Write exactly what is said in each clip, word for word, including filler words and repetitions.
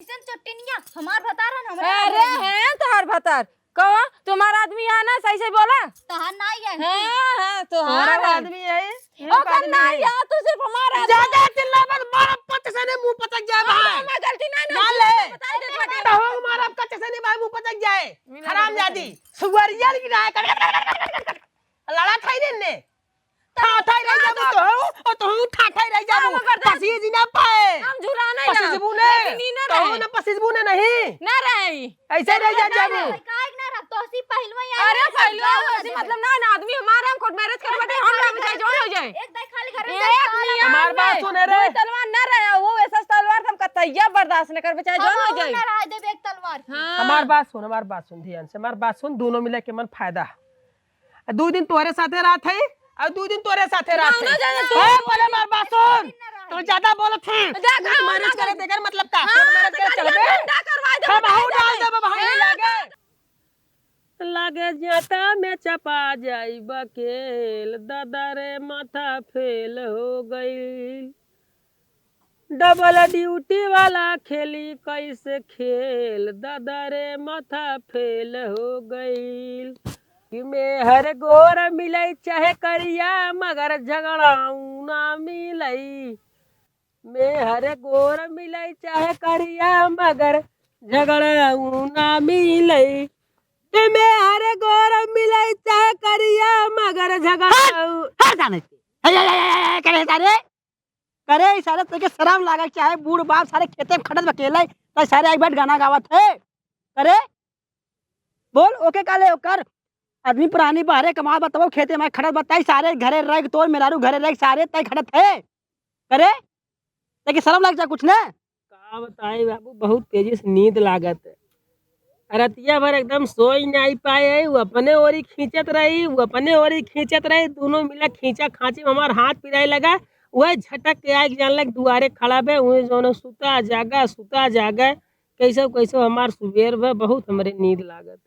अइसन चोट्टिनिया, हमार भतार है ना, हमरे अरे भतार है। हैं तोहार भतार। कहो, तुम्हारा आदमी है ना, सही से बोला। तोहार नाई है। हाँ, हाँ, तोहार तोहार है। आदमी है, ये ओकर आदमी नाई है। है, तू सिर्फ हमारा आदमी ज्यादा है। चिल्ला मत, मारब कच्चे से नहीं, मुंह पचक जाए अरे, भाई। हमार गलती ना, ना, ना ले। बता दे, बता दे। तो हम मारब कच्चे से नहीं भाई, मुंह पचक जाए। मिला हरामजादी, दे। सुअरिया की ना कर। लड़ा था ही ने। ठाठाई रह जाबू तो हूँ, और तो हूँ ठाठाई रह जाबू। हम कर दे। पसीज ना पाए। हम झुरा नहीं ना। पसीजबू ने। लेकिन ई ना तो रहे। हूँ ना पसीजबू ने नहीं। ना रहे। ऐसे रह जा जाबू। काहे ना रह, तो सी पहलवा ही अरे आया। पहलवा हो, ऐसे मतलब ना, ना आदमी हमारा हम कोर्ट मैरिज कर बैठे, हम ना बचाए, जौन हो जाए। एक दाई खाली घर में एक दस तलवार। हमार बात सुने रे। दो तलवार ना रहे, वो ऐसा तलवार हम कतैया बर्दाश्त न कर बचाए, जौन हो जाए। ना रह देब एक तलवार। हाँ। हमार बात सुन, हमार बात सुन ध्यान से, हमार बात सुन, दोनों मिला के मन फायदा। आ, दू दिन तोहरे साथे रहत है, और दू दिन तोहरे साथे रहत है। ना, ना, ना, ना, ए, पहले हमार बात सुन। तू ज्यादा बोलत है। जा, कोर्ट मैरिज करे, तेकर मतलब का? हाँ, कोर्ट मैरिज करे, चलबे? हम हूँ डाल देबे, भाई, लागे। लागे जाता में चपा जाई बकेल, दादा रे माथा फेल हो गइल। डबल ड्यूटी वाला खेली कैसे खेल, दादा रे माथा फेल हो गइल। कि मेहर गोर मिलई चाहे करिया, मगर झगड़ाऊ ना मिलई। मेहर गोर मिलई चाहे करिया, मगर झगड़ाऊ ना मिलई। कि मेहर गोर मिलई चाहे करिया, मगर झगड़ाऊ। हट जाने से। हे, हे, हे, हे, हे, करे सारे। करे, ई सारे तोके शरम लागे के चाहे, बूढ़ बाप सारे खेते में खटत बा अकेले, तै सारे आई बैठ गाना गावत है। करे, बोल, ओके काले ओकर आदमी पुरानी बहरे कमात बा, तबो खेते में खटत बा, तै सारे घरे रह के तोर मेहरारू घरे रह के सारे तै खटत है। करे, तैके शरम लागे चाहे कुछ ना। का बताई बाबू, बहुत तेजी से नींद लागत है। रतिया भर एकदम सोई नाई पाए, उ अपने ओरी खींचत रही, उ अपने ओरी खींचत रही, दोनों मिला खींचा खांची में हमार हाथ पिराए लगा। वह झटक के आइके जान लग दुआरे खड़ा बे, वही जौन सुता जागा, सुता जागा, कैसो कैसो हमार सुबेर बे, बहुत हमरे नींद लागत।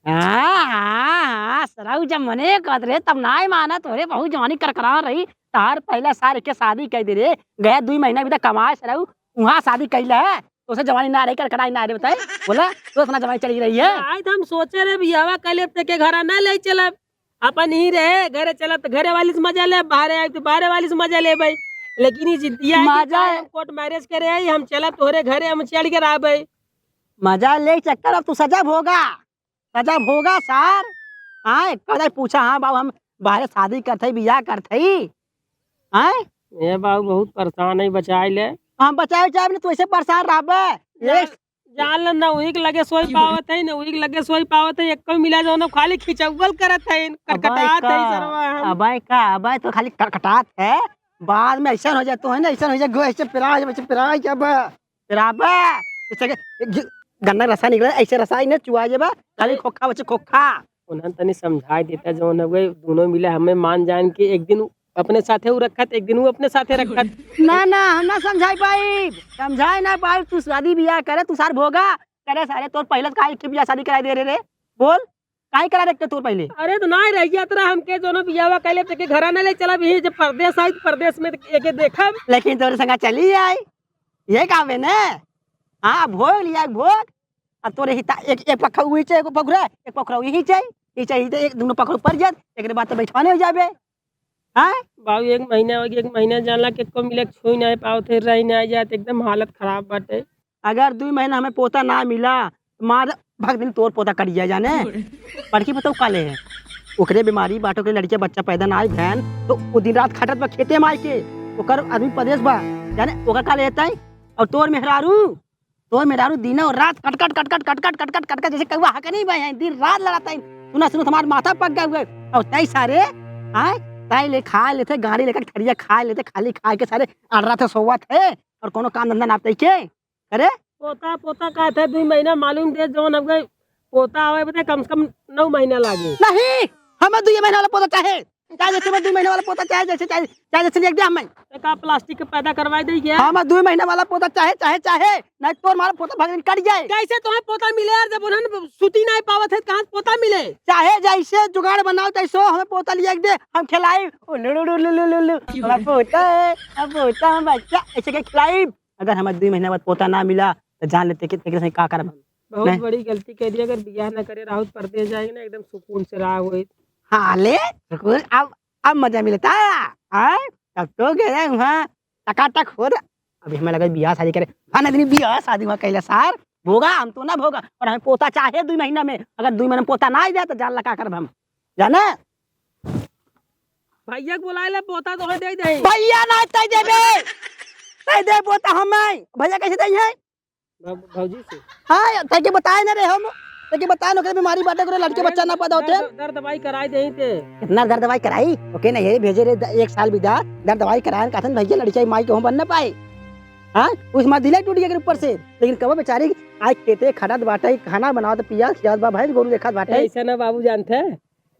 हाँ, हाँ, हाँ, सरऊ जब मने कहत रहे, तब नाय मानत, तोहरे बहुत जवानी करकरा रही, तार पहला सार के शादी कइ दे रे, गया दुई महीना भी तक कमाए सरऊ, उहाँ शादी कइले है, तोसे जवानी ना रही, करकराई ना रही, बताए, बोला, तो इतना जवानी चली रही है। आज हम सोचे रहे, बियाहवा कइ लेब, तेके घरा ना ले चलब, अपन ही रहे, घरे चलब, तो घरे वाली से मजा लेब, बाहरे आइब, तो बाहरे वाली से मजा लेबै, लेकिन ई जिद्दिया है कि मजा काहे हम कोर्ट मैरिज करे आई, हम चलब तोहरे घरे, हम चढ़ के रहबै। मजा ले चक्कर, अब तू सजा भोगा। सजा भोगा सार। आय, कदाई पूछा, हाँ बाबू, हम बाहरे शादी करत हई, बियाह करत हई। आय? ए बाबू, बहुत परेशान है, बचाई ले। हम बचाए जाब ना, तू ऐसे परेशान रहबे। जान, एक जान ले ना, वही के लगे सोई पावत है, ना वही के लगे सोई पावत है, एको मिला जाओ ना, खाली खिंचौल करत है, अबे कटकटात है का, सरवा हम। अबे का, अबे तो खाली कटकटात है, बाद में ऐसा हो जाए, तो है ना, ऐसा हो जाए, गो ऐसे पिरा जाए, ऐसे पिरा जाए, अब फिर आबे, जैसे कि एक घी-, गन्ना रसा निकले, ऐसे रसा इन्हें चुआ जेबा, खाली अरे। खोखा बचे खोखा। उन्हन तनी समझाए देता, जौन हवे, दोनों मिले हमें मान जान के एक दिन अपने साथे उ रखत, एक दिन उ अपने साथे रखत। ना, ना, हम ना समझाई पाइब, समझाए ना पाइब। तू शादी बियाह करे, तू सार भोगा करे, सारे तोर पहले काहे के बियाह शादी कराई दे रहे रे? बोल, काहे करा रखते तोर पहले? अरे तो नाय रह गया तोरा, हमके दोनों बियाहवा कैले तेके घरा ना ले चला, यही जब परदेस आई तो परदेस में एके देखब। लेकिन तोरे संगा चली आई, ये काम है ना? हाँ, भोग लिया, भोग। अब तोरे हिता एक, एक पखा उही चाहे, एक पखुरा, एक पखुरा उही चाहे, ये चाहे, तो एक दोनों पखुरा पड़ जात, एक बात तो बैठवाने हो जाबे। हाँ? बाबू, एक महीना हो गया, एक महीना जानला के को मिले, छुई ना पावत है, रह ना जात, एकदम हालत खराब बाटे। अगर दुई महीना हमें पोता ना मिला, तो मार भग दिन तोर पोता कट जाए जाने। बड़की पतोह काले है, ओकरे बीमारी बाटो के लड़के बच्चा पैदा ना आई बहन, तो वो दिन रात खटत बा खेते में आइके, ओकर आदमी परदेस बा, जाने ओकर का लेता है। और तोर मेहरारू, तोर मेहरारू दिनों रात कटकट, कटकट, कटकट, कटकट, कटकट, जैसे कौआ हकनी बा है, दिन रात लड़ाता है। सुना, सुना, हमार माथा पक गया हुए। और तई सारे, आए, तई ले खा लेते, गाड़ी लेकर थरिया खा लेते, खाली खा के सारे अड़ रहा था, सोवत है, और कोनो काम धंधा ना तई के। अरे? पोता, पोता कहत है, दुई महीना मालूम दे, जौन अब गए पोता आवे बदे कम से कम नौ महीना लागे। नहीं, हमें दुई महीना वाला पोता चाहे, चाहे जैसे हमें दुई महीना वाला पोता चाहे, जैसे चाहे, चाहे जैसे लिख दे हमें। तो का प्लास्टिक के पैदा करवाई दे क्या? हमें दुई महीना वाला पोता चाहे, चाहे, चाहे, नहीं तोर मारा पोता भगवान कट जाए। कैसे तुम्हें पोता मिले यार, जब उन्होंने सूती नहीं पावत है, कहाँ से पोता मिले? चाहे जैसे जुगाड़ बनाओ, तैसो हमें पोता लिया के दे, हम खिलाई। ओ लुलु लुलु लुलु लुलु, हमारा पोता है, हम पोता, हम बच्चा, ऐसे के खिलाई। अगर हमें दुई महीना बाद पोता ना मिला, तो जान लेते कि तेरे से का करब हम। बहुत नहीं। बड़ी गलती कइ दिया, अगर बियाह ना करे रहू तो परदेस जाइके ना एकदम सुकून से रहा होइत। हाँ, ले, सुकून, अब, अब मजा मिलता, आय? तब तो गए वहाँ, टकाटक हो रहा। अभी हमें लगा बियाह शादी करे, हाँ, नहीं, बियाह शादी वहाँ कैला सार, भोगा, हम तो ना भोगा, पर हमें पोता चाहे दुइ महीना में, अगर दुइ महीना में पोता ना आ जाए तो जान लगा करब हम, जाना? भैया के बुलाए ले, पोता तो दे दे। भैया ना तय देबे, तय दे पोता हमें, भैया कैसे दे है? भौ-, भौजी से। हाँ, तय के बताए ना रे हम, तय के बताए ना, ओकरे बीमारी बाटे, ओकरे लड़के अरे, बच्चा ना पैदा होते। दर, दर दवाई कराई देही ते। कितना दर दवाई कराई? ओके ना, ये भेजे रे, द-, एक साल बिदा, दर दवाई कराए, कहतन भैया लड़किया माई के हम बन ना पाए। हाँ, उस माँ दिले टूट गया ऊपर से, लेकिन कबो बेचारी आज खेते खटत बाटे, खाना बनावत, पिया खियावत बा, भैंस गोरू देखत बाटे। ऐसा ना बाबू जानते हैं,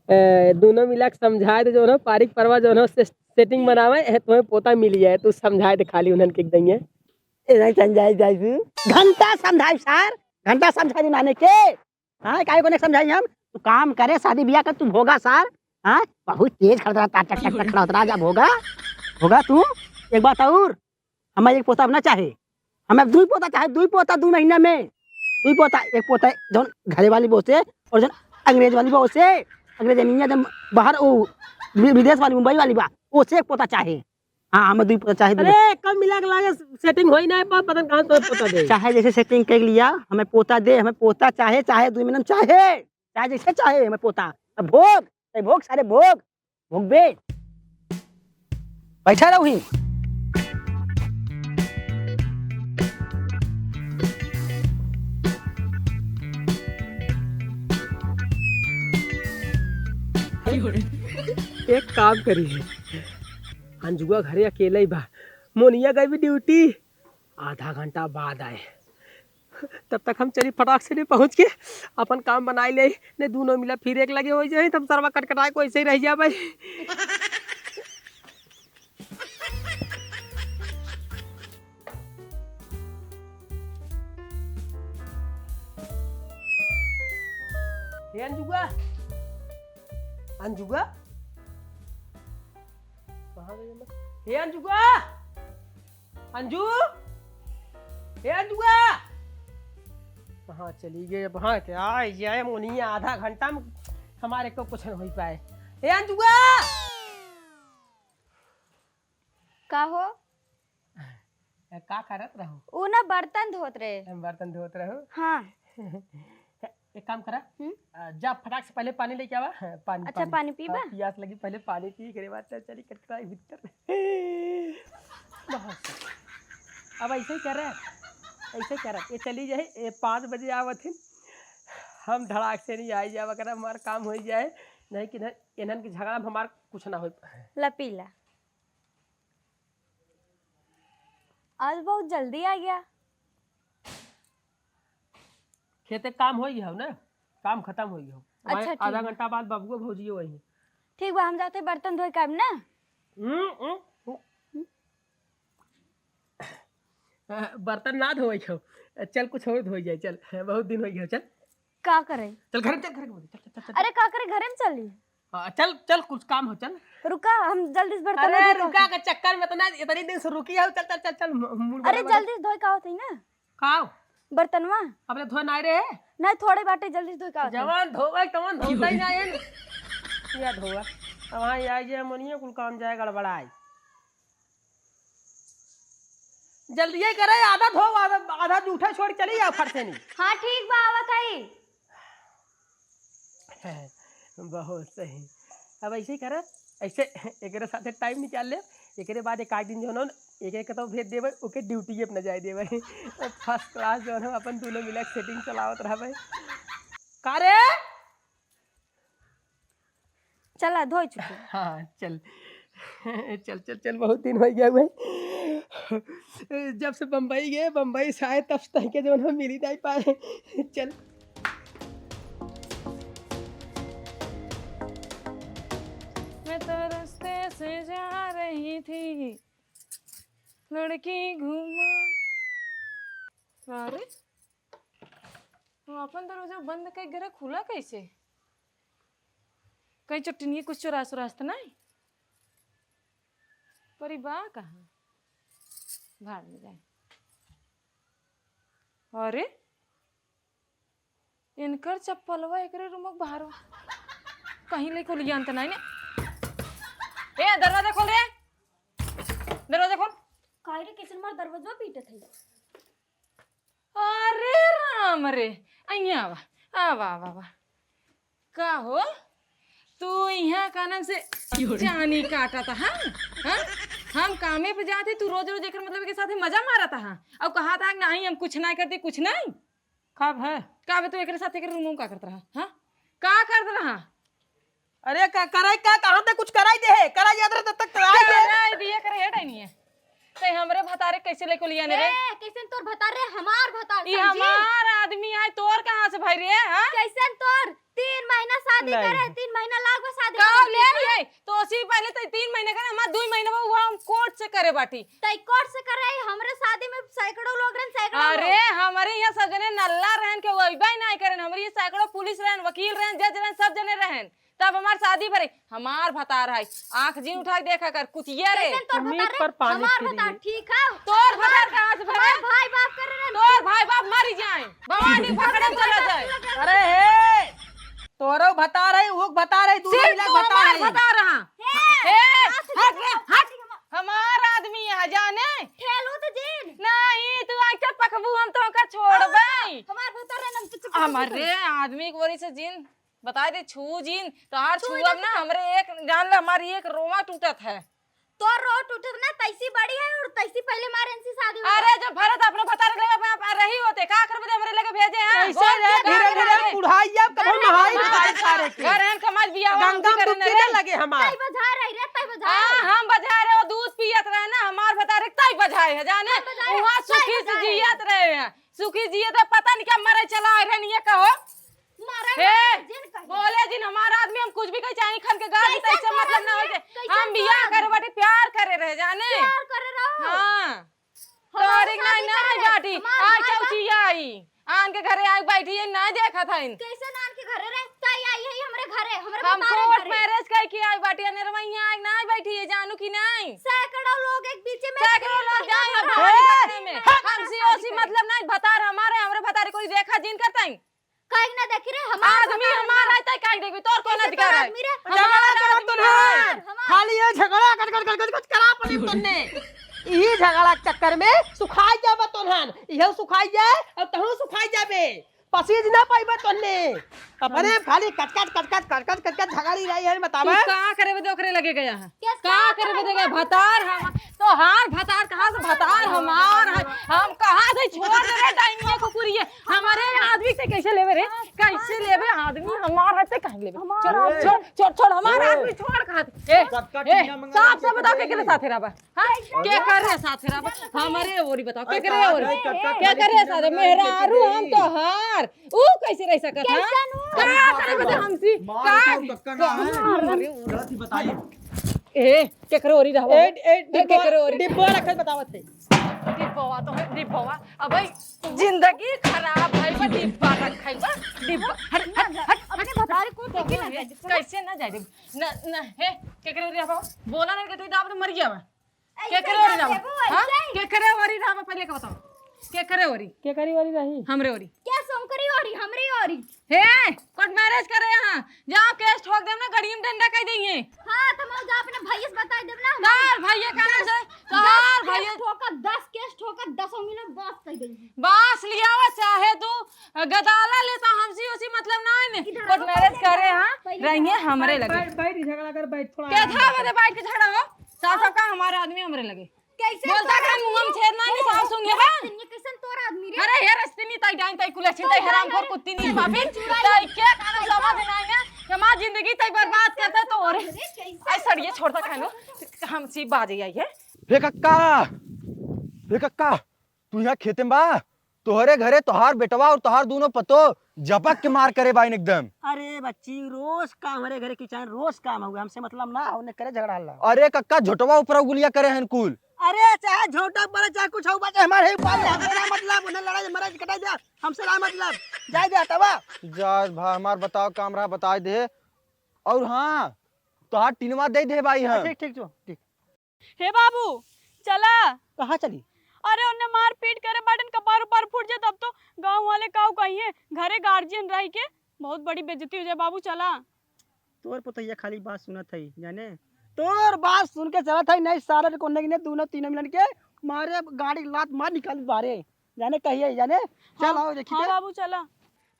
ए, दोनों मिला के समझाए दे, जो ना पारिक परवा जो ना से-, setting बनावे, ए, तुम्हें पोता मिल जाए, तू समझाए दे खाली उन्हन के एक दइये। ए, नहीं समझाए जाए तू। घंटा समझाए सार, घंटा समझाए दे नाने के। हाँ, काहे को नहीं समझाई हम? तू काम करे, शादी बियाह कर, तू भोगा सार। हाँ, बहुत तेज खड़ा होता, टक, टक, टक खड़ा होता, राजा भोगा। भोगा तू, एक बात और, हमें एक पोता अब ना चाहे, हमें अब दुई पोता चाहे, दुई पोता दू महीना में, दुई पोता, एक पोता जौन घरे वाली बहू से और जौन अंग्रेज वाली बहू से, अंग्रेजनिया जौन बाहर वो वि-, विदेश वाली मुंबई वाली बा, वो से एक पोता चाहे। हाँ, हमें दुई पोता चाहे, दुई। अरे, कब मिला के लागे setting होई ना, पर पता नहीं कहाँ से पोता दे। चाहे जैसे setting कर लिया, हमें पोता दे, हमें पोता चाहे, चाहे दुई महीना में चाहे, चाहे जैसे चाहे हमें पोता। अब भोग, ए, भोग सारे भोग, भोग बे। बैठा रहो ही। एक काम करी है, अंजुआ घरे अकेले ही बा, मोनिया गई भी duty, आधा घंटा बाद आए। तब तक हम चली फटाक से नहीं पहुँच के अपन काम बनाई ले, नहीं दोनों मिला फिर एक लगे हो जाए, तब सरवा कटकटाए को ऐसे ही रह जाए भाई। हे अंजुआ, अंजुआ, कहाँ गई मैं? हे अंजुआ, अंजू, ए अंजुआ, कहाँ चली गई? अब हाँ क्या, ये मोनिया आधा घंटा में हमारे को कुछ न हो पाए। ए अंजुआ, का हो? ए, का करत रहो? उ ना बर्तन धोत रहे। हम बर्तन धोत रहो? हाँ। एक काम करा, हम्म? अ, जा फटाक से पहले पानी लेके आवा। हाँ, पानी, अच्छा, पानी। पानी पीबा? हाँ, पियास लगी, पहले पानी पी, एकरे बाद चल, चली कटकटाई भीतर। बहुत सही। अब ऐसे ही कर रहा, ऐसे ही कर रहा। ये चली जाए, ये पाँच बजे आवत है, हम धड़ाक से नहीं आई जावा करा, हमार काम हो जाए, नहीं कि नहीं, इन्हन के झगड़ा में हमार कुछ ना हो। ला पी ला। आज बहुत जल्दी आ गया। खेते काम हो गया हो ना, काम खत्म हो गया हो। अच्छा, ठीक आधा बा। घंटा बाद बबुआ भौजियो वही। ठीक बा, हम जाते बर्तन धोए के आइब ना। हम्म, हम्म, हम्म। अ, बर्तन ना धोए हो, चल कुछ और धोए जाए, चल, बहुत दिन हो गया, चल। का करे? चल घर में, चल घर में, चल, चल, चल, चल। अरे का करे, घरे में चली। हाँ, चल, चल, कुछ काम हो, चल। रुका, हम जल्दी से बर्तन अरे, धो के रुका आते। के चक्कर में इतना, इतनी दिन से रुकी है, चल, चल, चल, चल, मु-, मूड अरे, बना, बना। जल्दी से धोए के आवत ही ना। का? बर्तनवा। अपने धोए ना रहे? नहीं, थोड़े बाटे, जल्दी से धोए के आवत ही। जवान धोवे, तवन धोता ही ना है। क्या धोवा? अब हाँ, ये आई जे मोनिया, कुल काम जाए गड़बड़ाई। जल्दिए करे, आधा धो, आधा, आधा जूठा छोड़ चली जाओ फट से नहीं। हाँ, ठीक बा, आवत हई। बहुत सही। अब ऐसे ही कर, ऐसे एकरे साथे टाइम निकाल ले, एकरे बाद एक आध दिन जो है ना, एक एक तो भेज देबे, ओके ड्यूटी पे न जाए देबे। फर्स्ट क्लास जो है ना, अपन दोनों मिला के सेटिंग चलावत रहबे। का रे? चला, धोई चुकी। हाँ, चल। चल, चल, चल, बहुत दिन हो गया हुए। जब से बम्बई गए, बम्बई से आए, तब से तनिके जौन हम मिली नहीं पाए। चल। मैं तो रास्ते से जा रही थी, लड़की घूमा। अरे, वो अपन दरवाजा बंद कई घरे खुला कैसे? कहीं चुट्टनिया कुछ चुरास उरास त नहीं? पर ई बा कहाँ? भाड़ में जाए। अरे, इनकर चप्पलवा एकरे रूम के बाहर बा। कहीं लेके लियान त नहीं ने। ए, दरवाजा खोल रे, दरवाजा खोल। काहे रे, कैसन मार दरवाजा पीटत है? अरे राम रे, अइया आवा, आवा, आवा, आवा। का हो, तू इहाँ का नाम से जानी काटत हा, हाँ? हाँ? हम कामे पे जाते, तू रोज रोज एकर मतलब के साथे मजा मारत हा। अब कहा था कि नहीं, हम कुछ नहीं करते, कुछ नहीं। कब है? का बे, तू एकरे साथे एकरे रूम में का करत रहा, हाँ? का करत रहा? अरे का कराई, का कहाँ ते कुछ कराई दे है, कराई याद रहे तब तक कराई दे। कराई दिए करे है नहीं है। ते हमरे भतारे कैसे लेको लिया ने रे? ए, कैसन तोर भतार रे? हमार भतार ई समझी? हमार आदमी आए, तोर कहाँ से भाई रे, हाँ? कैसन तोर? तीन महीना शादी नहीं। करे, तीन महीना लाग बा शादी का करे। ले लिए? तो उसी पहले तो तीन महीने का ना, हमार दुई महीने में हुआ, हम कोर्ट से करे बाटी। तई कोर्ट से करे, हमरे शादी में सैकड़ों लोग रहन, सैकड़ों अरे, लोग। हमरे यहाँ सब जने नल्ला रहन, के वो अइबे नहीं करन। हमरे यहाँ सैकड़ों पुलिस रहन, वकील रहन, जज रहन, सब जने रहन। तब हमार शादी भरे, हमार भतार है। आँख जिन उठा के देखा कर, कुतिया रे। कैसन तोर उम्मीद भतार रे? पर पानी हमार फिर भतार ये। ठीक है। तोर भतार कहाँ से भरे? हमार भाई बाप करे रहन। तोर भाई बाप मरी जाए, भवानी पकड़े चला जाए। अरे हे, तोरो भतार है, ऊ भतार है, दूनो सिर्फ मिला तू भतार हमार है। भतार रहा। हे, ए, हट रे, हट। हमार आदमी है, जाने? ठेलू तो जीन। नहीं, तू आके पकबू, हम तोहका छोड़बै। हमार भतार है, हम तो चुप हमारे आदमी एक बोरी से जीन, बताई दे, छू जीन, तोहार छू छुअब ना। ना, हमरे एक, जान ले, हमारी एक रोवा टूटत है। तोर रोट उठत ना, तैसी बड़ी है और तैसी पहले मारे इनसे शादी हो अरे, गया। जब भरत अपने भतार के लगे अपने आप रही होते, का करबे, हमरे लगे भेजे हैं? ऐसे बोल रे, दिया धीरे धीरे जाने। बुढ़ाई अब कब घर नहाई है, बताई सारे के। घर हैं, कमाई बिया हुआ, गंगा हम में करे डुबकी न ना रहे। लगे हमार। तई बजाए रही रे, तई बजाए हाँ, रही। हम बजाए रहे, वो दूध पियत रहे ना, हमार भतार के तई बजाए है, जाने? तई बजाए रहे, वहाँ तई सुखी से बजाए रहे। जियत रहे हैं, सुखी जियत रहे, पता नहीं क्या मरे चला आए रहे, नहीं ये कहो। मारे हे, ना, जिन कहे। बोले जिन हमार आदमी, हम कुछ भी कही, चाहे खन के गाली, कैसे तैसे तोर मतलब ना आदमी होई है? के। कैसे हम बियाह तोर करे आदमी? बाटी, प्यार करे रहे, जाने? प्यार करे रहो। हाँ। हमार तोरे शादी नहीं, नहीं करे रहे। बाटी। हमार आय भाई बा- चौथी आई। आन के घरे आय बैठी है, नहीं देखा था इन। कैसे नान के घरे रहे? ताई आई है हमरे घरे, हमरे हम भतारे कोर्ट घरे। मैरिज कई के आय बाटी, अनेरवा यहाँ आय नहीं बैठी है, जानू कि नहीं? सैकड़ों लोग एक बीच में सैकड़ों लोग जाए हैं ए! भवानी पकड़े में। हमसे ओसी मतलब नहीं, भतार हमारे, हमरे भतारे कोई देखा जिन करता है। काहे ना देखी रे, हमार आदमी भतार हमार हमार। है, तै काहे देखबी? तोर कौन कैसे अधिकार तोर है? आदमी रे? हमार झगड़ा करत आदमी तोन है। हन। हमार। खाली ये झगड़ा कच, कच, कच, कच, कच करा पड़ी तोन्ने। इही झगड़ा के चक्कर में सुखाई जाबा तोन हन। इहउ सुखाई जाए और तहु सुखाई जाबे। पसीज ना पाइबा तोन्ने। अपने खाली कच, कच, कच, कच, कच, कच, कच, कच झगड़ी रही है, बतावा। तू का करे बदे ओकरे लगे गया है? का करे बदे गया? भतार हम, तोहार भतार कहाँ से? भतार हमार है। हम कहाँ से छोड़ दे रे डाइनिया कुकुरिया? हमारे आदमी से कैसे लेबे रे? कैसे लेबे? आदमी हमार है, ते काहे लेबे? हमार छोड़, आदमी। छोड़, छोड़, छोड़, हमार ए। आदमी छोड़, कहा थे। ए, सबका ए, टिंगा मंगा साफ लेके साफ बताओ, चले केकरे गए। साथे रहबा? हाँ? कैसे केकरे साथे रहबा? हमारे ओरी बताओ, अरे केकरे कहाँ ओरी? गए? कब तक केकरे खाली साथे? टिंगा मंगा लेके मेहरारू चले हम गए? तोहार। ऊ कैसे रह सकत है? कैसन ऊ? का करे बदे हमसी? मार का? तो कक्का ना है। अरे, गलत ही बताई। ए, केकरे ओरी रहबा? ए, ए, ए, डिब्बा, केकरे ओरी? डिब्बा रखल बतावत है। डिब्बवा तो है, डिब्बवा। अबे जिंदगी खराब है, बा डिब्बा रखल बा। डिब्बा, हट, हट, हट, अपने हट। भतारे को तो देखे ना है, जाए, कैसे ना जाए? न, न, हे, केकरे ओरी रहबा? बोला ना कि तू दाब तो मर गया बा। ऐसे केकरे ओरी ना रहबा? देबो, हाँ? ऐसे। केकरे ओरी रहबा, पहले का बताओ। केकरे ओरी? केकरे ओरी रही? हमरे ओरी। क्या सोंकरी ओरी? हमरी ओरी। हे, कोर्ट मैरिज करे यहाँ। जाओ, केस ठोक देम ना, गड़ियम डंडा कह देंगे। हाँ, तो मैं जा अपने भैया से बता देम ना। तार भैया का नाम से? तार भैया। केस ठोका, दस केस ठोका, दसों मिनट बस कह देंगे। बस लियावा चाहे तू गदाला लेता, हमसी उसी मतलब ना है ने। इधर कोर्ट आओ, मैरिज पहले करे इधर आओ, हाँ, पहले रहिए इधर आओ। हमरे बैठ, लगे। बैठ, बैठ, झगड़ा कर, बैठ, थोड़ा के आराम था कर। बदे बैठ के झगड़ा हो? साफ साफ का हमारा आदमी हमरे लगे। कैसे बोलता तोर का आदमी मुंह में रे? छेद नहीं, साफ सुन ले बा। रस्तिनी, कैसन तोर आदमी रे? अरे हे रस्तिनी, ताई डाइन, ताई कुलछिन, ताई हरामखोर कुत्ती नहीं पापिन। ताई क्या खाना समझ नहीं है कि हमार जिंदगी ताई बर्बाद करता तो और। अरे कैसे आई सड़िए छोड़ता खानो, हम सी बाजे आई है। हे कक्का, हे कक्का, तू यहाँ खेते में बा? तोहरे घरे तोहार बेटवा और तोहार दूनो पतो जपक के मार करे बाइन एकदम। अरे बच्ची, रोज काम हमारे घरे किचाइन, रोज काम हुआ, हमसे मतलब ना हो, ने करे झगड़ा हल्ला। अरे कक्का, झोटवा ऊपर गुलिया करे हन कुल। अरे चाहे झोटा पड़े, चाहे कुछ हो, बचे हमारे ही पाल, हमसे ना मतलब, उन्हें लड़ाई मराई कटाई दे, हमसे ना मतलब, जाए दे हटावा। जा भा, हमार बताओ काम रहा, बताए दे। और हाँ, तोहार टिनवा दे दे भाई हम। ठीक, ठीक, जो, ठीक। हे बाबू, चला। कहाँ चली? अरे, उन्हें मारपीट करे बाटन, कपार उपार फूट जाए, तब तो गाँव वाले काऊ कहिए, घरे गार्जियन रह के बहुत बड़ी बेइज्जती हो जाए। बाबू, चला। तोर पतोहिया खाली बात सुनत हई, जाने? तोर बात सुन के चलत हई, नहीं सारे को नहीं, दूनो तीनों मिलन के मारे गाड़ी लात मार निकाल बारे, जाने कहिए, जाने? चल हाँ, आओ, देखी हाँ दे। बाबू, चला।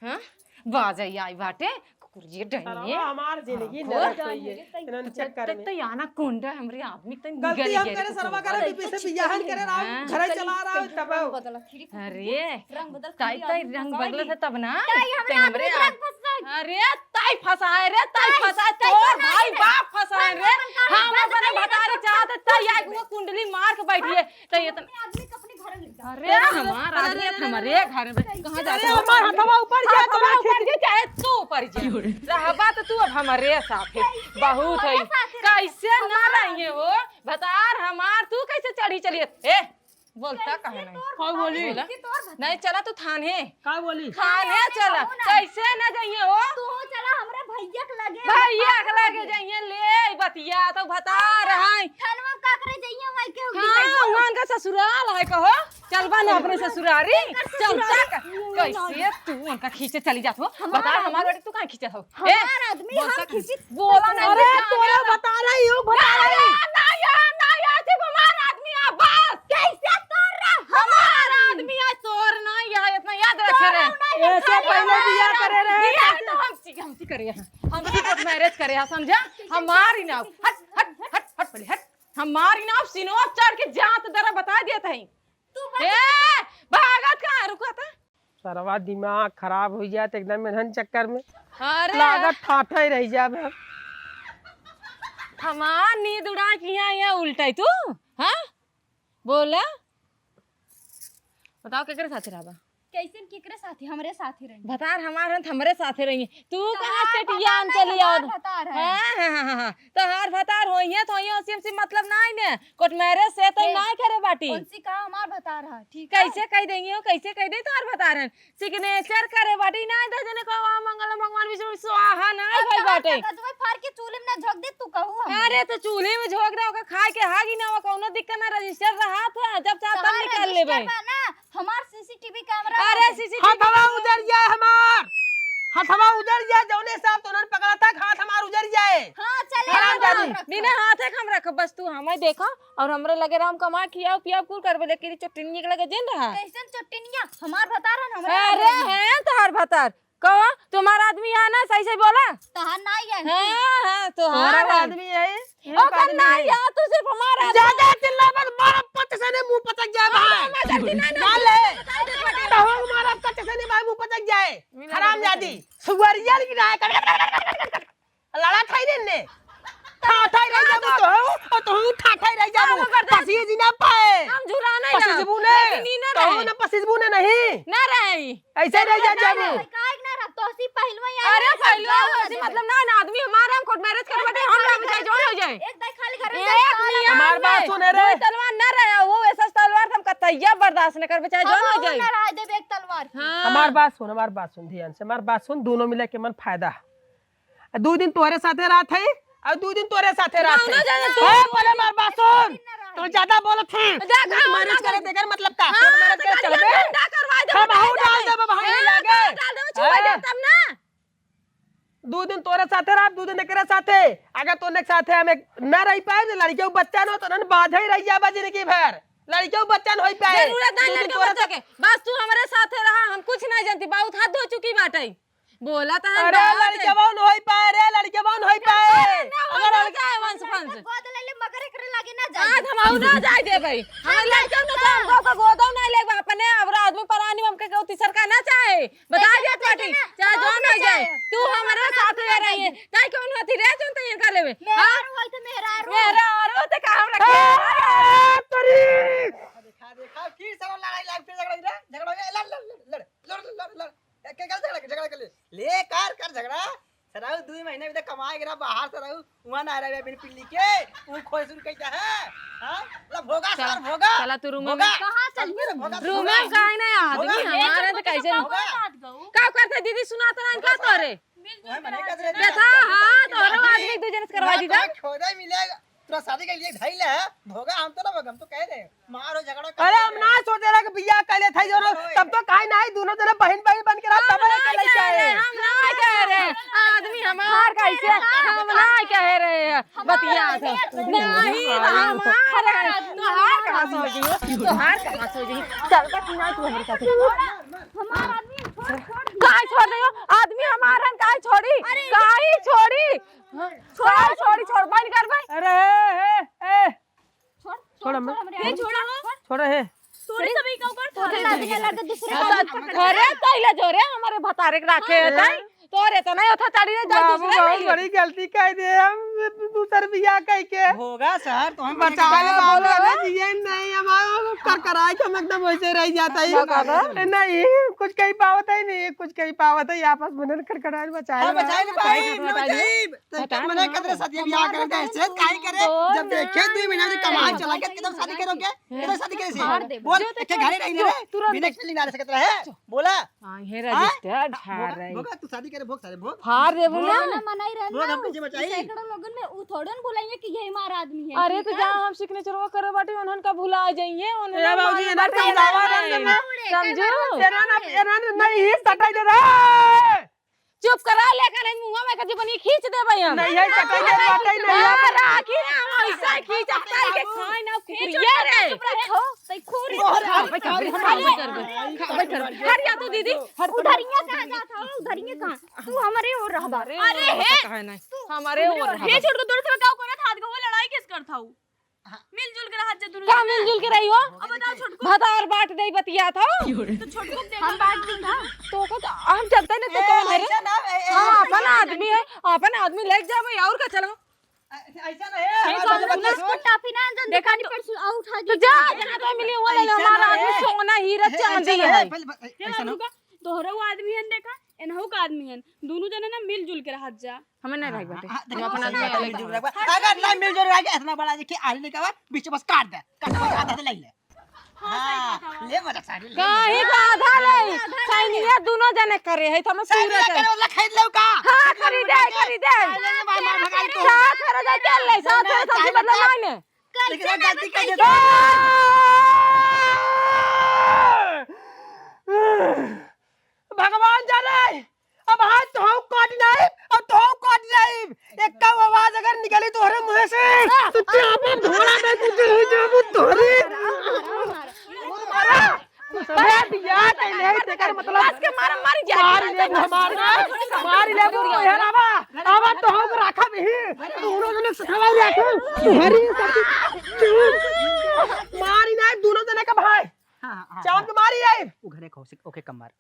हाँ? बाजै आई बाटे, कुकुरिये डहिये। सरवा हमार जिंदगी हाँ, नरक हो। होई है, इन्हन चक्कर में। तै आना कुंडा हमरे आदमी तै गलती निगल हम गए करे, सरवा करे, पीछे बियाहन करे, राम हाँ। घरे चला रहा है, तब आओ। अरे, रंग बदल, ताई, खाली ताई, आदमी रंग फंसाई। बदलत है तब ना। ताई, हमरा तै हमरे आदमी आ-, रंग फंसाई। अरे, ताई फंसाए रे, ताई ताई, फंसाए, ताई तोर फंसाए भाई रे। बाप फंसाए रे। हम अपन काम हम बंद अपने कर ले, बतारे रंग चाहत, ताई फंसाए। आए वो कुंडली मार के बैठी है। ताई इतना अपने आदमी को अपने घर ले जा। अरे, अरे, हमार अरे, आदमी अरे, हमरे अरे, घर में कहाँ अरे, जाता है? हमार हथवा ऊपर गया तो हथवा ना ऊपर खींच। गया, चाहे तू ऊपर जा। क्यों रे? रहबा तो तू अब हमरे साथे। कैसे बहुत है। हमारे साथे रहे? कैसे ना हमार रहिए हो? बतार हमार, तू कैसे चढ़ी चलिए? ए, बोलता कैसे काहे नहीं? तोर कौन बताई बोली? बोला? कैसे तोर बताई? नहीं, चला तू थाने। का बोली? थाने थाने चला। कहू ना। कैसे ना जाइए हो? तू चला हमरे भैया के लगे। भैया के लगे जाइए, ले बतिया तो बता रहा है। थानवा का करे जाइए, वही के हाँ, उनका ससुराल है कहो। चलबा ना अपने ससुरारी। चल तक। कैसे तू उनका खींचे चली जात हो? बता हमार बेटी तू काहे खींचत हो? हमार आदमी हम खींची। बोला ना, अरे, तोरा बता रही हूँ, बता रही। ना, ना, ना, ना, चुप, हमार आदमी आ, बस। कैसे तोर रहा? हमार आदमी आ, तोर ना, यह इतना याद रखे रहे। ऐसे पहले बियाह करे रहे। बियाह तो हम सी, हम सी करे हैं। हम सी कोर्ट मैरिज करे हैं, समझा? हमारी ना। हट, हट, हट, हट, पहले हट। हमारी ना, सिनवा चढ़ के जात दरा बता दिया था। तू बता। ए, भागत कहाँ है? रुका था। सरवा दिमाग खराब हो जात एकदम मेहन चक्कर में। अरे। लागत ठाठा ही रह जाब हम। हमार नींद उड़ा के यहाँ, यहाँ उल्टा है तू, हाँ? बोला। बताओ केकरे साथे रहबा? कैसन केकरे साथे? हमरे साथे रही। भतार हमार हन, हमरे साथे रही। तू कहाँ तोहार चटियान भतार नहीं, चली हमार आवत? भतार है। हाँ, हाँ, हाँ, हाँ, हाँ। तोहार भतार होइहे तो होइहे, ओसी हमसे मतलब नाई ने। कोर्ट मैरिज से तो ए, नाई करे बाटी। कौन सी कहा हमार भतार है, ठीक है? कैसे कह देंगे हो, कैसे कह दे तोहार भतार हन? सिग्नेचर करे बाटी, नाई दे जने को आ मंगल भगवान विष्णु स्वाहा नाई अब भाई तोहार बाटे। का गजबे फाड़ के चूल्हे में ना झोंक दे, तू कहू हम। अरे तो चूल्हे में झोंक रहा होगा, खाए के हागी ना हो, कौनो दिक्कत ना, रजिस्टर रहा था, जब चाह तब तोहार निकाल लेबे। रजिस्टर बा ना, हमार सीसीटीवी कैमरा अरे बाटे। सीसीटीवी हथवा उजर जाए हमार, हथवा उजर जाए, जौने साहब तोनन पकड़ा था, हाथ हमार उजर जाए। हाँ, चले हरामजादी। हमार रखा। बिना हाथे के हम रखब, बस तू हमें देखा और हमरे लगे राम कमा खियाओ पियाओ कुल करबे, लेकिन चोटिनिया के लगे जिन रहा। कैसन चोटिनिया? हमार भतार हन, हमरे अरे लगे हैं तोहार भतार। कहो, तुम्हारा आदमी यहाँ ना, सही से बोला। तहार ना आई है। हाँ, हाँ, तोहार तोहरा है। आदमी है, ये ओकर आदमी ना है। यहाँ, तू सिर्फ हमारा आदमी। ज्यादा चिल्ला मत, मारा पच से नहीं मुंह पचक जाए हाँ, भाई। मैं गलती ना, ना, ना ले। बता दे, बता दे। तो हम मारा पच से नहीं भाई मुंह पचक जाए। मिला हरामजादी, सुअरिया की राय कर। लड़ा था ही दिन ने। ठाठाई रह जाबू तो, ओ तो ठाठाई रह जाबू। हम कर दे। पसीज ना पाए। हम झुरा नहीं पसीजबू ना। लेकिन ई ना तो रहे। ना पसीजबू ना नहीं। ना रहे। ऐसे रह जा जाबू। काहे ना रह, तो सी पहलवा यार अरे सब पहलवा जाओ ऐसे ना मतलब ना, ना आदमी हमारा हम कोर्ट मैरिज कर बैठे, हम रह जाए, जौन हो जाए। एक दाई खाली घर में एक जाए, मियाँ हमार बात में सुने रे। कोई तलवार ना रहे, वो ऐसा तलवार हम कतैया बर्दाश्त न करबे, चाहे जौन हो जाए। ना रह देबे एक तलवार। हाँ। हमार बात सुन, हमार बात सुन ध्यान से, हमार बात सुन, दोनों मिला के मन फायदा है। दू दिन तोहरे साथे रहत हई, अउर दू दिन तोहरे साथे रहत हई। दोनों जने तू हैं, बोले मार बात सुन। तू ज्यादा बोलत हई। जा, कोर्ट मैरिज करे, तेकर मतलब का? हाँ, कोर्ट मैरिज करे चलबे? हम हूँ डाल देबे, भाई, ए, लागे। डाल देबे, छुपा दे तब ना। दू दिन तोहरे साथे रहब, दू दिन एकरे साथे। अगर तोहरे साथे हम एक ना रह पाए, तो लड़के बच्चा न हो, तो उन्हन बाधे ही रह जाबा जिंदगी भर। लड़के बच्चा न हो पाए। जरूरत नहीं दू दिन लड़के तोहरे बच्चा के। बस तू हमरे साथे रहा, हम कुछ नहीं जानती। बहुत हद हो चुकी बाटे। बोला तो हम अरे बहुत लड़के है। बहन होई पाए रे, लड़के बहन होई पाए। ना, ना, अगर ना लड़के जाए वंश फंश। गोद ले ले मगर एकरे लागे ना जाए। आज हम आऊ ना जाए दे भाई। हम लड़के में तो हमको का गोदो ना लेबा अपने, अब आदमी परानी हमके केहू तीसर का ना चाहे। बता कैसे दिया ना, पार्टी, कैसे ना? चाहे कौन जौन हो ना जाए। चाहे। तू कौन हमारे ना साथ में रहिए। चाहे कौन होती रे, जौन तैयार कर लेवे। मेहरारू हाँ? होई तो मेहरारू। मेहरारू तो काम रखे। ए, तोरी। देखा, देखा, फिर सारा लड़ाई लाग, फिर झगड़ा हो गया। झगड़ा हो गया, लड़, लड़, लड़, लड़, लड़, लड़, लड़। के, के झगड़ा, झगड़ा कर ले। ले, कर, कर झगड़ा। सराऊ दुई महीने अभी तक कमाए गया बाहर, सराऊ वहाँ ना रहे बिन पिल्ली के। वो खोए शुरू कैसा है? हाँ? ला भोगा, चला, सर, भोगा। चला तू रूम में। भोगा। कहाँ चल गई? भोगा, रूम में भोगा। काहे ना आदमी भोगा। हमारे तो कैसे भोगा। का करते दीदी सुना तो ना इनका भोगा। करे। ओए, मने का करे? देखा, हाँ, तोहरो आदमी दू जने से करवा दी जा। खोदा मिलेगा। तोरा शादी के लिए ढाई ले है, भोगा हम तो ना भोगा, हम तो कह रहे हैं। मारो झगड़ा कर अरे हम ना सोचे रहा कि बियाह कर ले थाई जौन, तब तो काहे नाही, दोनों जने बहिन बहिन बन के रहा, तब हम ना कह रहे, हम ना कह रहे। आदमी हमार कैसे, हम ना कह रहे हैं। बतिया था। नहीं, हमार है। तोहार कहाँ से हो गई? तोहार कहाँ से हो गई? चल, बस ना तू हमरे साथे। हमार आदमी छोड़, छोड़। काहे छोड़ दे हो? आदमी हमार हन, काहे छोड़ी? अरे, काहे छोड़ी? हाँ, काहे छोड़ी? छोड़, बंद कर भाई। अरे, ए, ए, ए। छोड़, छोड़, छोड़, हमरे। छोड़, हमरे। ए, छोड़ा हो। छोड़, हे। तोरे सब ई का ऊपर तोरे लाज के लगे दूसरे का हाथ पकड़। अरे, तैला जोरे हमारे भतारे के राखे है, हाँ। तैं? तोरे तो नहीं होता, चढ़ी रे, जा बाबू, दूसरे बहुत में। बड़ी गलती कह दे हम, दूसर बियाह कह के। होगा सर, तो हम बचा ले बाबू, अरे जिए नहीं, हमारा करकराए के हम एकदम वैसे रह जाता है। का बाबा? नहीं, कुछ कही पावत है नहीं, कुछ कही पावत है, आपस में करकराए बचाए हाँ, बा। बचाए ले भाई, बता, बता, बता। बचाए। तो हटा, मना हटा। कर दे, शादी बियाह कर दे, ऐसे काहे करे? तो जब ना। देखे, दो महीना से कमाए चला गया, किधर शादी करोगे? किधर शादी करे से? मार दे। बोल, जो तो एक घरे रही जो, रे, तुरंत। बिना फीलिंग ना रह सकत रहे। बोला। हाँ, ये हाँ? रजिस्टर हाँ, झाड़ भोगा, रही। भोगा, तू शादी करे, भोग सारे, भोग। फाड़ देबू ना। भोग। ना मनाई रहन भोग ना, हम कैसे बचाई? सैकड़ों लोगन में उ थोड़न भुलाइए कि यही हमारा आदमी है, अरे, ठीक तो है? जहाँ हम सिग्नेचरवा करे बाटे, उन्हन का भुला जाइए, उन्हन ए ना बाबूजी, मालूम इधर बाटे, समझावा इधर नहीं। समझू? एना ना, एना ना, नहीं, ही सटाई दे रहा है। चुप करा, लेकर आई मुंह में कजी बनी खींच देबे हम। नहीं है, कटाई के बात ही नहीं है। हाँ, राखी ना, हम ऐसा खींच, अब ताई के खाए ना, कुकुरिया रे। चुप रहे, हो, तई खूर। अरे, अरे, अरे, अरे, अरे, अरे, हट जा तू दीदी, हट। उधरिया कहाँ जात हो, उधरिया कहाँ? तू हमरे ओर रहबा। अरे, हे, पता है नहीं। तू हमरे ओर रहबा। हे, छोटको, दूर से का करत, हाथ गवा लड़ाई किस करत हऊ? मिलजुल के रहत जा दुनु का जने। मिलजुल के रही हो? अब बताओ छोटकू। भतार बांट दे बतियात हो। तो छोटकू के देखो हम बांट दी का? तो को तो हम जानते नहीं तो ए, कौन है रे? ऐसा ना, ए, ए, हाँ, ऐसा अपन ना, आदमी है, अपन आदमी लेके जाबे और का चलो। ऐ-, ऐसा ना है, ऐसा हमारे ना बच्चे है। को टाफी ना जन देखा दुकान तो पर से आउट है तो जा, जहाँ तो मिली वो ले लो, ऐसा हमारा ना आदमी है। सोना, हीरा, ऐ-, चांदी ऐसा ना है। है, पहले ब-, ऐ-, ये ऐसा ना। बाबू का तोहरो आदमी हन देखा, एनहू का आदमी हन, दुनु जने ना मिलजुल के रहत जा। हमें नहीं रहे बाटे। हाँ, हम देखो, अपना सही बात है, मिलजुल रहे। अगर नहीं मिलजुल रहे, इतना बड़ा देखिए, आरी लेके आवा, बीच बस काट दे, काट दे, आधा से ले ले। हाँ, सही हाँ, बात है। ले मजा सारी, ले काहे मजा। का आधा ले? आधा ले। सैनिया दुनो जने करे है, तो हमें सैनिया पूरा करे वाला खरीद लो का? हाँ, खरीदे, खरीदे। ले, ले, मार, मार, भगाई तो। सात हजार दे ले, सात हजार सब्जी बदला नहीं ने। लेकिन गलती कर देता। भगवान जाने, अब हाथ तोहू काट जाइब, अब तोहू काट जाइब। एक का आवाज अगर निकली तोहरे मुंह से, तो चापा घोड़ा में कुछ हो जाबू तोहरी। अरे, बियाह कैले है, तेकर मतलब बस के मारा मारी जा। मार ले, मार ले, मार ले, तू यहाँ आवा, आवा, तोहू को रखा भी, तू उन्होंने सिखावा रखा, तोहरी सब चुप, मारी ना, दोनों जने का भाई। हाँ, हाँ, चाप हाँ। के मारी आई। उ घरे को, ओके, कम मार।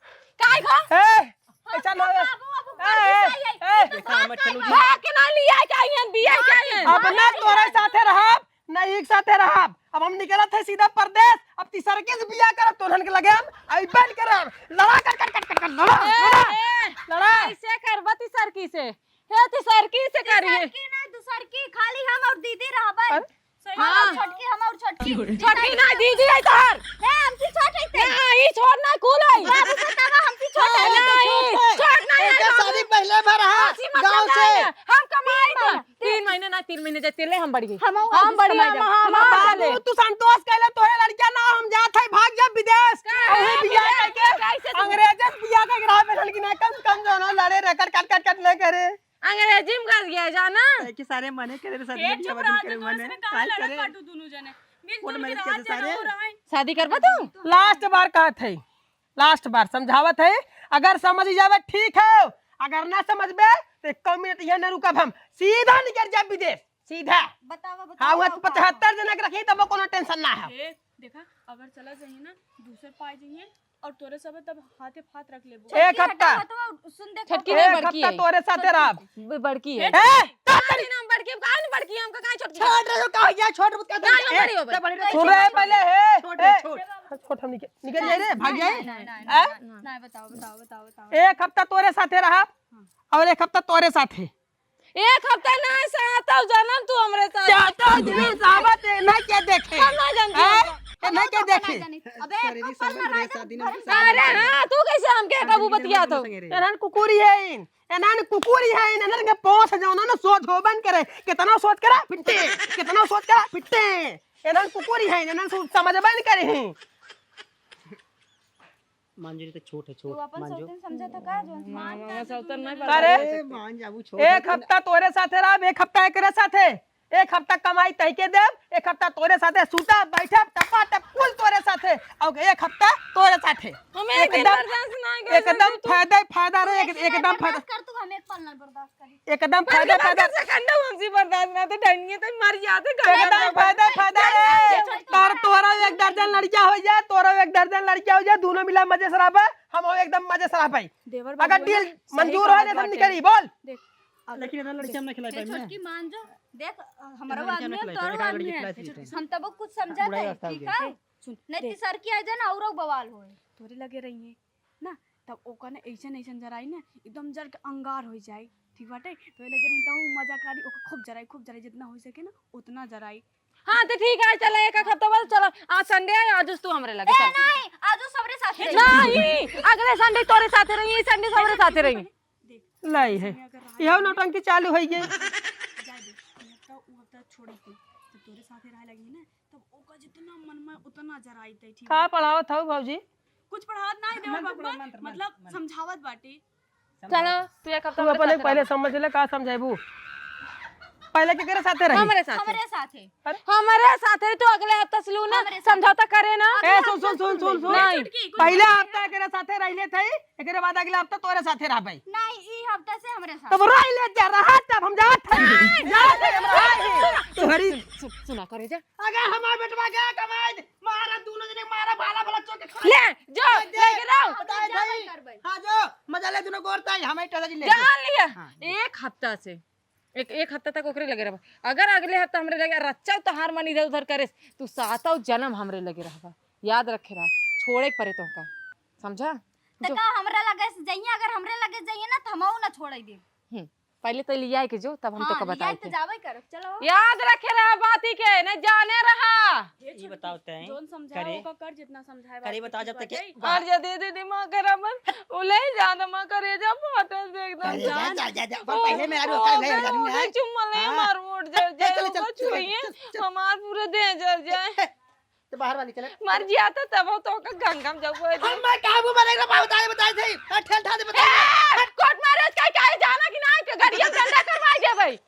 काय को? ए, ऐसा ना हो। बाबू, बाबू, ए, बाबू, ए, सही है। ए। देखा, हमें चलू जी। भैया के ना लिया चाहिए, बिया चाहिए। अब ना तोरे साथे रहब, ना एक साथे रहब। अब हम निकलत है सीधा परदेस। अब तीसर के से बिया करब, तोहन के लगे हम अइबे न करब। लड़ा कर, कर, कर, कर, कर, लड़ा, ए, लड़ा, ए, लड़ा। कैसे करबा तीसर की से? हे तीसर की से करी है। तीसर की ना, दूसर की, खाली हम और दीदी रहबे। अरे? हाँ। हम और छोटकी, हम और छोटकी। छोटकी ना, दीदी है तोहर। हे, हमसे छोट है ते। ना, ई छोट ना, कुल है। बाबू से तब हमसे छोट है। ना, ई छोट ना है, एकर बाबू। शादी पहले भर है, हंसी मत गाँव से। हम कमाई तीन महीने। तीन महीने ना, तीन महीने जे तेले हम बढ़ गई। हम और हम बढ़िया, कमाई हम, जाब। हम बाबू, तू संतोष कैले, तोहे लड़किया ना, हम जात है, भाग जा विदेश। का अरे है बियाह विदेश? करके, कैसे तू अंग्रेजन बियाह करके रहा, बेलन की ना, कम से कम जानो, लड़े रह, कट, कट, कट, कट, ले करे। अंग्रेजी में कर गया जाना। ए, कि सारे मने करे रे, शादी ए, में चुप खबर रहा, नहीं करे तो मने। इसमें कहाँ काहे लड़त करे? बाटू दोनों जने? मिलजुल कोर्ट के मैरिज रहा, कर दे सारे। हो रहा है। शादी करबा तू? लास्ट बार कहत है, लास्ट बार समझावत है, अगर समझ जावे ठीक है, अगर ना समझबे तो एक मिनट यहाँ न रुकब हम, सीधा निकल जाब विदेश, सीधा। बतावा, बतावा, हाँ, वहाँ बतावा। पचहत्तर जना के रखी, तब कोनो टेंशन ना है। ए, देखा, अगर चला जाइए ना, दूसर पाए जाइए, और तोरे सब तब हाथे हाथ रख लेबो। एक छोटकी हफ्ता। हटा, हटवा, सुन, देख, छोटकी हटवा। नहीं, एक बड़की हफ्ता है। तोरे साथे रहब। ब-, बड़की है। ए, ए, का करी? नाम बड़की, हम काहे न बड़की, हमका काहे छोटकी? छोड़ रहे हो, का हो गया? छोड़ मत कर। ना, ना, ए, बड़ी हो, बड़ी। बड़ी रहो। छोड़ रहे पहले, हे, छोड़ रहे, ए, छोड़। छोड़, हम निकल, निकल जाए रे, भाग जाए। नहीं, नहीं, नहीं, हैं? नहीं, नहीं, बताओ, बताओ, बताओ, बताओ। एक हफ्ता तोरे साथे रहब, हाँ। और एक हफ्ता तोरे साथे। एक हफ्ता ना, सातों जन्म तू हमरे साथ। सातों जन्म साहबा ते ना के देखे। हम ना जानते हैं? हैं? हमका। ये ना के देखे? अबे, शारीरिक संबंध रहे, शादी ना करे। अरे हाँ, तू कैसे हमके काबू बतियात हो? एनहन कुकुरी है इन। एनन कुकुरी है, एनन के पोंछ जौन न सोच होबन करे। कितना सोच करा, फिट्टे। कितना सोच करा, फिट्टे। एनन कुकुरी है, एनन सो-, समझबन करे हैं। मान जो, तो छोट है, छोट, तू अपन मान जो। सौतन समझा था का, जो मान मामा सौतन नहीं करे। बता। ए, मान जा, वो छोट एक है। हफ्ता तोरे साथे रहब, एक हफ्ता एकरे साथे। एक हफ्ता कमाई तहिके देब, एक हफ्ता तोरे साथे सूतब, बैठब, टपा टप कुल तोरे साथे, और एक हफ्ता तोरे साथे। हमें एक दिन एकदम, बर्दाश्त नहीं कर एकदम सकते तू। फायदा ही फायदा रहे, एक, हमें एकदम फायदा। बर्दाश्त कर तू, हम एक पल ना बर्दाश्त करी। एकदम पहले फायदा बार फायदा। कर सकंडा हमसे बर्दाश्त ना तो डंगे तो मर जाते घर एकदम में। फायदा फायदा रहे। छोड़, छोड़, तार छोड़। तोरा एक दर्जन लड़किया हो जाए, तोरा एक दर्जन लड़किया हो जाए, दोनों मिला मजे से रहबे, हम एकदम मजे से रहबे। देवर अगर बाबू है डील ना, सही मंजूर हो कहा जाए, तो हम बाटे। निकली, बोल। देख, अब लेकिन इतना लड़किया हम ना खिला ए पाएंगे। छोटकी मान जो, देख, अ, हमरो आदमी है, तोरो आदमी है। हम तब कुछ समझा बुढ़ाई थे, रास्ता ठीक है? सुन, नहीं देख। तो सर की आ जाए ना, औरो बवाल होए। तोरे लगे रही है ना, तब ओकर ना ऐसन, ऐसन जराई ना, एकदम जर के अंगार हो जाए, ठीक बाटे? तोरे लगे रही, तब मजा करी, ओकर खूब जराई, खूब जराई, जितना हो सके ना, उतना जराई। हाँ, तो ठीक है, चला, एक, एक हफ्ता बाद चला, आज संडे है, आज तू हमरे लगे, ए, चल। नहीं, आज सबरे साथ रही। नहीं, अगले संडे तोरे साथे रही, इस संडे सबरे साथे रही। देख, लाई है। यह नौटंकी चालू होइ गई। जाए दे, ये हफ्ता, वो हफ्ता छोड़ के, जब तोरे साथे रहे लगी ना, तब ओका जितना मन में उतना जराई तै, ठीक का है? पढ़ावत हऊ भौजी? कुछ पढ़ावत ना है, देवर मंत्र बाबा, पढ़ा, मंत्र, मतलब, मंत्र। समझावत बाटे। चलो, तू एक हफ्ता तू हमरे अपने साथे पहले रह। समझ ले, का समझाइबू? पहले केकरे साथे रही? हमरे साथे। हमरे साथे। अरे। हमरे साथे, तू अगले हफ्ता से लू ना, हमरे साथे। समझौता करे ना। ए, सुन, सुन, सुन, सुन, सुन। नहीं। पहले हफ्ता एकरे साथे रहले थे, एकरे बाद अगले हफ्ता तोरे साथे रहबे। नहीं, ई हफ्ता से हमरे साथ। तब रह ले जा, रहा तब हम जात हई। नहीं। जात हई, हम रहा हई। तोहरी सुन, सुना करे जा। अगर हमार बेटवा गया कमाए, मारा दोनों जने, मारा भाला भाला चोट के खा। ले, जो, दे, दे, लेके रहो। बताए जाबे भाई। करबे। हाँ, जो, मजा ले दोनों गोर ताई, हमें टहल जी ले। जान लिया। हाँ। एक हफ्ता से, एक, एक हफ्ता तक ओकरे लगे रहबा। अगर अगले हफ्ता हमरे लगे रच्चा तोहार मन इधर उधर करे, तू सातों जन्म हमरे लगे रहबा। याद रखे रहा, छोड़े के परे तोहका। समझा? त जो का हमरा लगे से जइया, अगर हमरे लगे जइया ना, त हमहू ना छोड़े देब। हम्म। पहले तो लिया के जो, तब हम हाँ, तोका बताई तो थे। जाबे करब, चलो। याद रखे रहा बाती के, नहीं जाने रहा। ये ई छोटकी, बताओ तैं, जोन समझाए करे, ओका कर, जितना समझाए करे बात बता की जब तक बात है। और जदी दीदी माँ के रमन, उलही जान माँ करे जब फाटल से एकदम करे, जा, जान। जा, जा, जा, पर ओ, पहले मेरा ओ, रोका ले, अगर ले, वो ले। चुम्मा ले, हाँ। मार मोट जल ए, जाए, चल, वो चल, चल, छुइए, चल, चल। हमार पूरा देह जल जाए। ए, तो बाहर वाली चले। मर जिया तो तब तो का गंगा में जाऊ है। हम मैं काबू मरेगा, बताए, बताए थे। ए, ठेल ठा दे, बताए। ए, कोर्ट मैरिज का काहे जाना कि ना, कि गड़िया डंडा करवाई दे भाई।